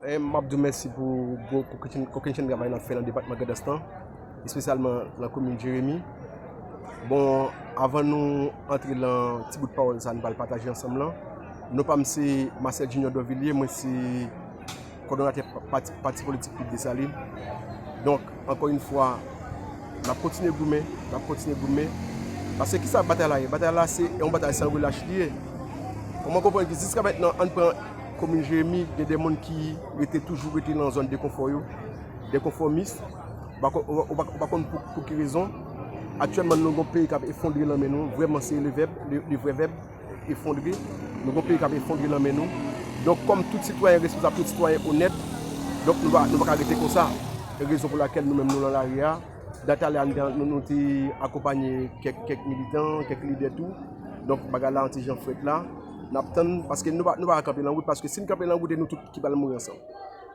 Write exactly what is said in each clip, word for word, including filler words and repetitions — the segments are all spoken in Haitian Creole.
E m ap di w mèsi pou gwo kokennchenn travay n ap fè nan depatman Grandans lan, espesyalman nan komin Jeremi. Bon, avan nou antre nan ti bout pawòl sa nou pral pataje ansanm lan, non pa m se Marcel Junior Dorvillier, mwen se kòdonatè pati, pati politik Pit Desalin. Donk, ankò yon fwa, n ap kontinye goumen, n ap kontinye goumen. Paske kisa batay la ye? Batay la se yon batay san relach li ye. Kòman konprann ke jiska mentnan, ann pran komin Jeremi, gen de moun ki rete, toujou rete nan zòn de konfò yo, de konfòmis. Ou pa, ou pa, ou pa konn pou, pou ki rezon. Aktyèlman, nou gen yon peyi k ap efondre nan men nou. Vrèman, se le vèb, le, le vrè vèb, efondre. Nou gen yon peyi k ap efondre nan men nou. Donk, kòm tout sitwayen responsab, tout sitwayen onèt, donk nou pa, nou pa ka rete konsa. Se rezon pou lakèl nou menm nou nan lari a. Dayè talè a, nou, nou te akonpanye kèk, kèk militan, kèk lidè tou. Donk, bagay la yon ti jan frèt la. N ap tann, paske nou pa, nou pa ka kanpe nan wout, paske si n kanpe nan wout, e nou tout ki pral mouri ansanm.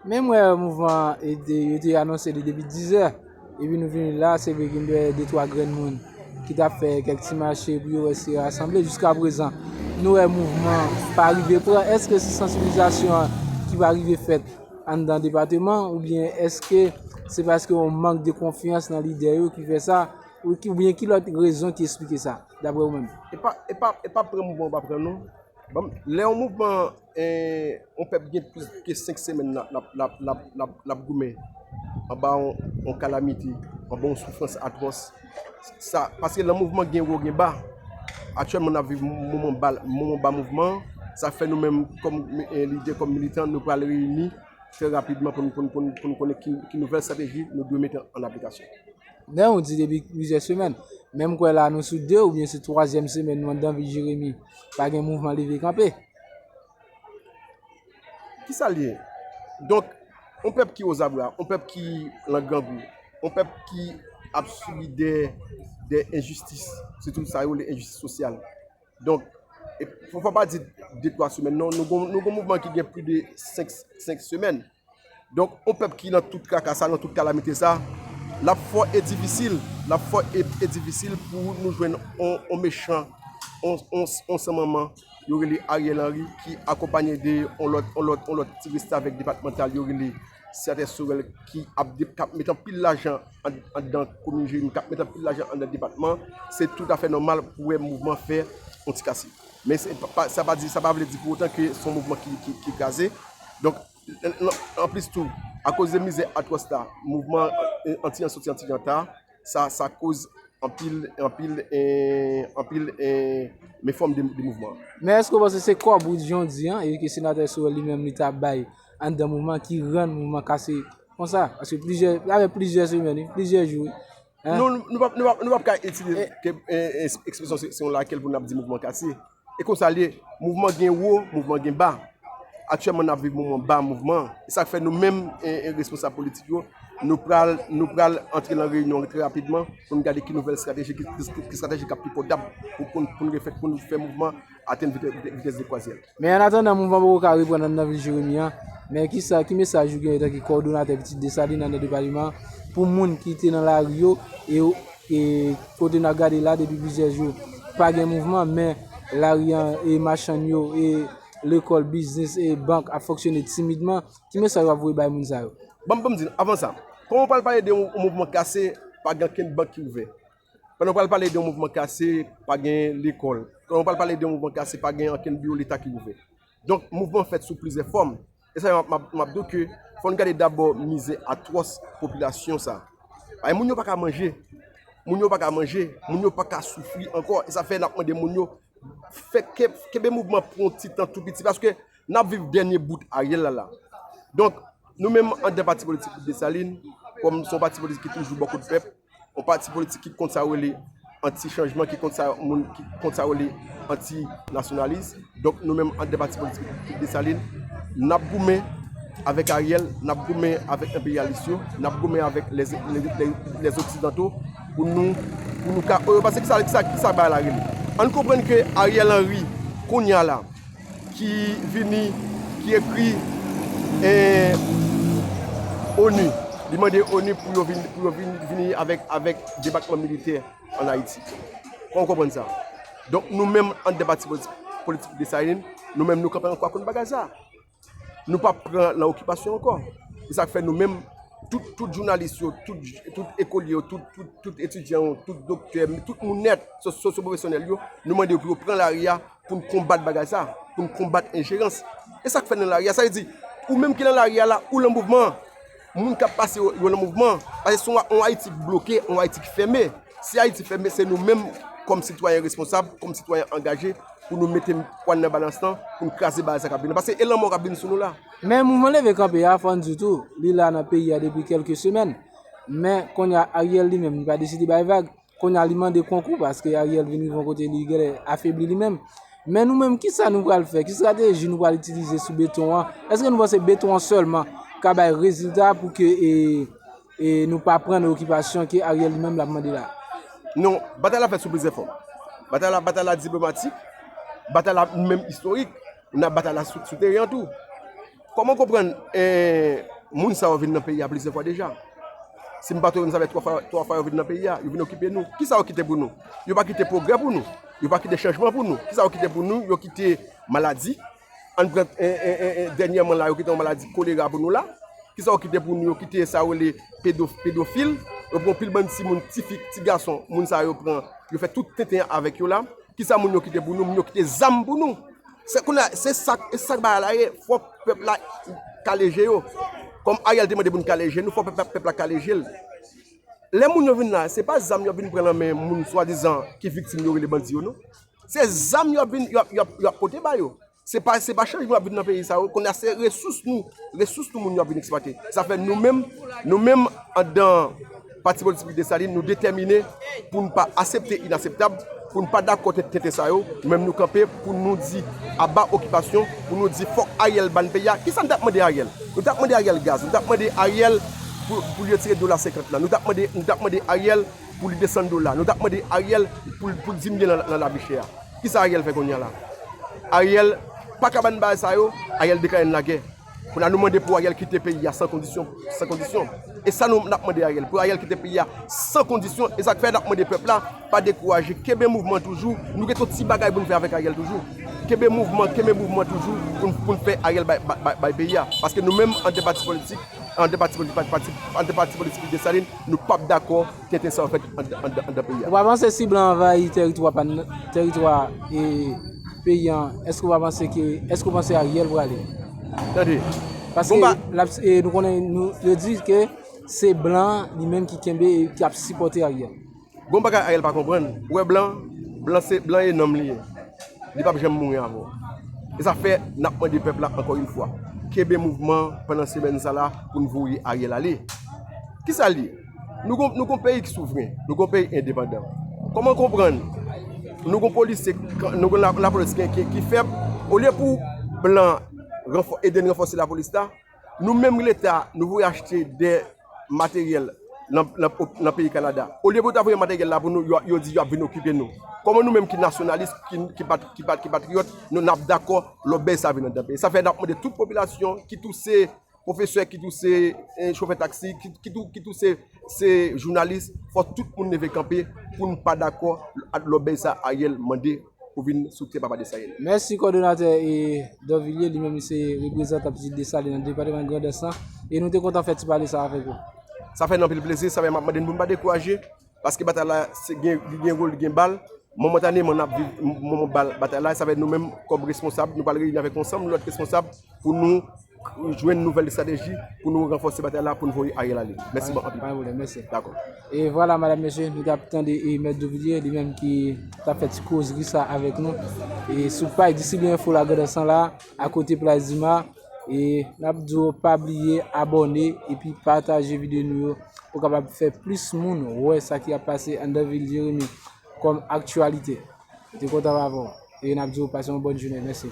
Men m wè mouvman e te, yo te anonse li depi dizè. Epi nou vini la, se vre gen de, de twa grenn moun ki t ap fè kèk ti mache pou yo wè si yo rasanble. Jiska prezan, nou wè mouvman pa rive pran. Èske se sansibilizasyon an ki pa rive fèt anndan depatman, oubyen èske se paske yon mank de konfyans nan lidè yo ki fè sa, ou ki, oubyen ki lòt rezon ki esplike sa, daprè ou menm? E pa, e pa, e pa pran mouvman ou pa pran non. Bon, lè yon mouvman, eh, yon pèp gen plis ke senk semèn l ap, l ap, l ap, l ap, l ap, l ap goumen anba yon, yon kalamite, anba yon soufrans atwòs, sa, paske nan mouvman gen wo, gen ba. Aktyèlman, n ap viv moman ba, moman ba mouvman an. Sa fè nou menm, kòm, eh, lidè, kòm militan, nou pral reyini trè rapidman pou nou, pou nou, pou nou, pou nou konnen ki, ki nouvèl estrateji nou dwe mete an aplikasyon. Jan ou di depi plizyè semèn, men m kwè la nou sou de oubyen se twazyèm semèn nou anndan vil Jeremi, pa gen mouvman leve kanpe. Kisa l ye? Donk, yon pèp ki ozabra, yon pèp ki nan grangou, yon pèp ki ap sibi de, de enjistis, sitou sa yo rele enjistis sosyal. Donk, e fò, fò pa di de twa semèn, non, nou gon, nou gon mouvman ki gen plis de senk, senk semèn. Donk, yon pèp ki nan tout traka sa, nan tout kalamite sa, l ap fò e difisil, l ap fò e, e difisil pou nou jwenn yon, yon mechan, yon, yon, yon sanmanman, yo rele Ariel Henry, ki akonpanye de yon lòt, yon lòt, yon lòt ti restavèk depatmantal, yo rele Sètè Sorèl, ki ap de, k ap met anpil lajan an, anndan komin Jeremi, k ap met anpil lajan anndan depatman, se toutafè nòmal pou wè mouvman fè yon ti kase. Men se pa, sa pa di, sa pa vle di pou otan ke se yon mouvman ki, ki, ki kraze. Donk, an, an, anplis tou, akoz de mizè atwòs la, mouvman, eh, anti-, anti-, anti-janta, sa, sa koz anpil, anpil, eh, anpil, eh, men fòm de, de mouvman. Men èske w panse se kòb ou, jan w di an, e ke senatè Sorèl li menm li ta bay anndan mouvman ki rann mouvman kase konsa? Paske plizyè, avèk plizyè semèn, wi, plizyè jou, wi. Hein? Nou, nou, nou p ap, nou p ap, nou p ap ka itilize ke, eh, eh, ekspresyon se, se yon lakèl pou n ap di mouvman kase. E konsa l ye, mouvman gen wo, mouvman gen ba. Aktyèlman, n ap viv moman ba mouvman an. E sa k fè nou menm, e, e, responsab politik yo, nou pral, nou pral antre nan reyinyon trè rapidman pou n gade ki nouvèl estrateji, ki, ki, ki estrateji k ap pi pòtab pou, pou, n- pou n refè, pou n fè mouvman atenn vitè-, vitè-, vitès de kwazyè l. Men annatandan, mouvman poko ka reprann anndan vil Jeremi an. Men kisa, ki mesaj ou gen antanke kowòdonatè Pitit Desalin anndan depatman an pou moun ki te nan lari yo e, e kote n ap gade la depi plizyè jou pa gen mouvman, men lari an e machann yo e lekòl, biznis e bank ap fonksyone timidman? Ki mesaj w ap voye bay moun sa yo? Ban m, ban m di n, avan sa, kòman w pral pale de yon, yon mouvman kase, pa gen okenn bank ki ouvè? Pandan w pral pale de yon mouvman kase, pa gen lekòl. Pandan w pral pale de yon mouvman kase, pa gen okenn biwo Leta ki ouvè. Donk, mouvman fèt sou plizyè fòm. E sa, m ap, m ap, m ap di w ke fò n gade dabò mizè atwòs popilasyon sa. Paske moun yo pa ka manje. Moun yo pa ka manje. Moun yo pa ka soufri ankò. E sa fè n ap mande moun yo fè ke-, kenbe mouvman pou yon ti tan tou piti, paske n ap viv dènye bout Ariel la la. Donk, nou menm anndan pati politik Desalin, kòm se yon pati politik ki toujou bò kot pèp, yon pati politik ki konn sa yo rele anti chanjman, ki konn sa moun, ki konn sa yo rele anti nasyonalis. Donk, nou menm anndan pati politik Desalin, n ap goumen avèk Ariel, n ap goumen avèk enperyalis yo, n ap goumen avèk lè, lè, lè, lè oksidanto pou nou, pou nou ka, oh, paske kisa, kisa, kisa bagay la rele? Ann konprann ke Ariel Henry, kounye a la, ki vini, ki ekri, eh, onu, li mande onu pou yo vin, pou yo vin, vini avèk, avèk debakman militè ann Ayiti. Kòman w konprann sa? Donk, nou menm, anndan pati politik, politik Desalin, nou menm, nou kanpe an kwa kont bagay sa. nou p ap pran nan okipasyon ankò. E sa k fè nou menm, tout, tout jounalis yo, tout, tout ekolye yo, tout, tout, tout etidyan yo, tout doktè, tout moun nèt, sosyo-, sosyopwofesyonèl yo, nou mande yo pou yo pran lari a pou n konbat bagay sa, pou n konbat enjerans. E sa k fè n nan lari a, sa vle di, ou menm ki nan lari a la, ou nan mouvman an. Moun k ap pase yo, yo nan mouvman an. Paske se yon, yon Ayiti ki bloke, yon Ayiti ki fèmen. Si Ayiti fèmen, se nou menm, kòm sitwayen responsab, kòm sitwayen angaje, pou nou mete pwa n nan balans lan, pou n kraze bagay sa k ap vini. Paske e lanmò k ap vin sou nou la. Men mouvman leve kanpe a, fò n di w tou, li la nan peyi a depi kèlke semèn. Men kounye a, Ariel li menm, li pa deside bay vag. Kounye a, li mande konkou, paske Ariel vin rive yon kote, li genlè afebli li menm. Men nou menm, kisa nou pral fè? Ki estrateji nou pral itilize sou beton an? Èske nou panse beton an sèlman ka bay rezilta pou ke, e, e nou pa pran nan okipasyon ke Ariel li menm l ap mande la? Non, batay la fèt sou plizyè fòm. Batay la, batay la diplomatik, batay la menm istorik, n ap batay la sou, sou teren an tou. Kòman konprann, eh, moun sa yo vin nan peyi a plizyè fwa deja? Si m pa twonpe m, sa fè twa fwa, twa fwa yo vin nan peyi a, yo vin okipe nou. Kisa yo kite pou nou? Yo pa kite pwogrè pou nou. Yo pa kite chanjman pou nou. Kisa yo kite pou nou? Yo kite maladi. Ann pran, eh, eh, eh, eh, dènyèman la, yo kite yon maladi kolera pou nou la. Kisa yo kite pou nou? Yo kite sa yo rele pedo-, pedofil. Yo pran pil bann timoun, tifi, ti gason, moun sa yo pran, yo fè tout tenten avèk yo la. Kisa moun yo kite pou nou? Moun yo kite zam pou nou. Se kounye a, se sa, se sa k bagay la ye. Fò pèp la kale je yo. Kòm Ariel te mande pou n kale je nou, fò pèp la, pèp la kale je l. Lè moun yo vin la, se pa zam y ap vin pran nan men moun swadizan ki viktim yo rele bandi yo, non. Se zam y ap vin, y ap, y ap, y ap pote ba yo. Se pa, se pa chanjman y ap vin nan peyi sa yo. Kounye a, se resous nou, resous nou moun yo ap vin eksplwate. Sa fè nou menm, nou menm, anndan Pati Politik Desalin, nou detèmine pou n pa aksepte inakseptab, pou n pa dakò tenten sa yo. Nou menm, nou kanpe pou nou di aba okipasyon, pou nou di fòk Ariel ban peyi a. Kisa n t ap mande Ariel? Nou t ap mande Ariel gaz, nou t ap mande Ariel pou, pou l retire dola senkant lan, nou t ap mande, nou t ap mande Ariel pou li desann dola, nou t ap mande Ariel pou, pou l diminye nan, nan lavi chè a. Kisa Ariel fè kounye a la? Ariel pa ka ban bagay sa yo, Ariel deklare n lagè. Kounye a nou mande pou Ariel kite peyi a san kondisyon, san kondisyon. E sa nou n ap mande Ariel, pou Ariel kite peyi a san kondisyon. E sa k fè n ap mande pèp la, pa dekouraje, kenbe mouvman toujou. Nou gen yon ti bagay pou n fè avèk Ariel toujou. Kenbe mouvman, kenbe mouvman toujou pou n, pou n fè Ariel bay, bay, bay, bay peyi a. Paske nou menm, anndan pati politik, anndan pati politik, pati, pati, anndan pati politik Desalin, nou p ap dakò tenten sa yo fèt anndan, anndan, anndan peyi a. Ou pa panse si blan anvayi tèritwa pa n, tèritwa, e, peyi an, èske ou pa panse ke, èske ou panse Ariel prale? Tande. Paske bon, ba- l ap, e, nou konnen, nou, yo di ke se blan li menm ki kenbe e ki ap sipòte Ariel. Gon bagay Ariel pa konprann. Ou wè blan, blan se, blan e nonm li ye. Li p ap janm mouri avè w. E sa fè n ap mande pèp la ankò yon fwa, kenbe mouvman pandan semèn sa la pou n voye Ariel ale. Kisa l ye? Nou gon, nou gon peyi ki souvren, nou gon peyi endepandan. Kòman konprann nou gon polisye, nou gon la, lapolis ki, ki, ki fèb, olye pou blan ranfò-, ede n ranfòse lapolis la, nou menm Leta, nou voye achte de materyèl nan, nan, nan peyi Kanada. Olye pou yo ta voye materyèl la pou nou, yo, yo di y ap vin okipe nou. Kòman nou menm ki nasyonalis, ki, ki pat-, ki pat-, ki patriyòt, nou, n ap dakò lòbèy sa vin anndan peyi? Sa fè n ap mande tout popilasyon, kit ou se pwofesè, kit ou se, eh, chofè taksi, kit, kit ou, kit ou se, se jounalis, fò tout moun leve kanpe pou n pa dakò ak lòbèy sa Ariel mande pou vin sou tè papa Desalin. Mèsi kòdonatè, e, Dorvilliers, li menm li se reprezantan Pitit Desalin nan depatman Grandans lan, e nou te kontan fè ti pale sa avèk ou. Sa fè n anpil plezi, sa fè m ap mande n pou n pa dekouraje, paske batay la, se gen, li gen wòl, li gen bal. Momantaneman, n ap viv moman bal, batay la, sa fè nou menm, kòm responsab, nou pral reyini avèk ansanm lòt responsab pou nou jwenn nouvèl estrateji pou nou ranfòse batay la, pou n voye Ariel ale. Mèsi bon anpil. Pa gen pwoblèm, mèsi. Dakò. E vwala, madanm, mesye, nou t ap tande, e, Mèt Dorvilliers, li menm ki t ap fè ti kozri sa avèk nou. E sou paj Distribye Enfo Lagrandans lan la, akote Plas Dima. E n ap di w pa bliye abòne epi pataje videyo nou yo pou kapab fè plis moun wè sa ki ap pase anndan vil Jeremi kòm aktyalite. Nou te kontan avè w. E n ap di w pase yon bòn jounen. Mèsi.